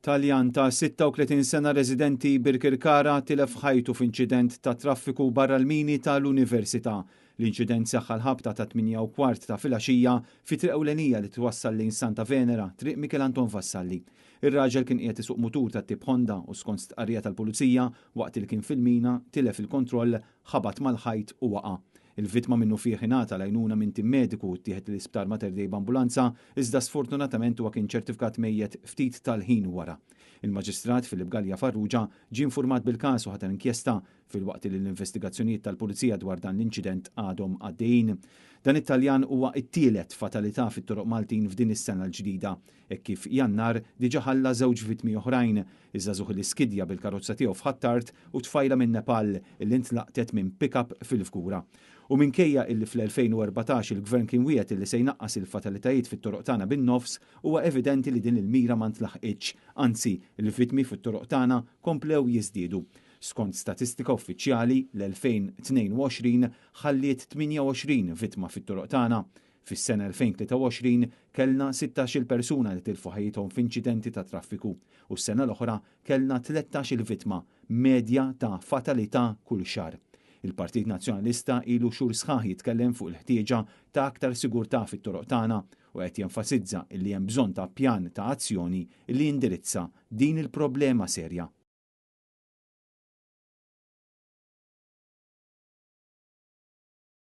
Taljan ta' 36 sena residenti Birkirkara tilef ħajtu f'inċident ta' traffiku barra l-mini tal-Università. L-inċident seħħ għall-ħabta ta' 8:15 ta' filgħaxija fi triq ewlenija li twassal lejn Santa Venera, Triq Michel Anton Vassalli. Ir-raġel kien qiegħed isuq mutur tat-tip Honda u skont stqarrija tal-Pulizija, waqt li kien fil-mina, tilef il-kontroll, ħabat mal-ħajt u waqa'. Il-vittma minnufih ingħata l-għajnuna minn tim mediku u ttieħed l-Isptar Mater Dei b'ambulanza, iżda sfortunatament huwa kien ċertifikat mejjet ftit tal-ħin wara. Il-Maġistrat Philip Galea Farrugia ġie infurmat bil-każ u ħatar inkjesta, filwaqt li l-investigazzjonijiet tal-Pulizija dwar dan l-inċident għadhom għaddejjin. Dan it-Taljan huwa t-tielet fatalità fit-toroq Maltin f'din is-sena l-ġdida, hekk kif Jannar diġà ħalla żewġ vittmi oħrajn, iż-żagħżugħ li skidja bil-karozza tiegħu f'Ħ'Attard u tfajla minn Nepal li ntlaqtet minn pick-up fil-Fgura. U minkejja illi fl-2014 il-Gvern kien wiegħed illi se jnaqqas il-fatalitajiet fit-toroq tagħna bin-nofs, huwa evidenti li din il-mira ma ntlaħqitx, anzi, il-vittmi fit-toroq tagħna komplew jiżdiedu. Skont statistika uffiċjali, l-2022 ħalliet 28 vittma fit-toroq tagħna. Fis-sena 2023 kellna 16-il persuna li tilfu ħajjithom f'inċidenti tat-traffiku u s-sena l-oħra kellna 13-il vittma, medja ta' fatalità kull xahar. Il-Partit Nazzjonalista ilu xhur sħaħ jitkellem fuq il-ħtieġa ta' aktar sigurtà fit-toroq tagħna u qed jenfasizza illi hemm bżonn ta' pjan ta' azzjoni li jindirizza din il-problema serja.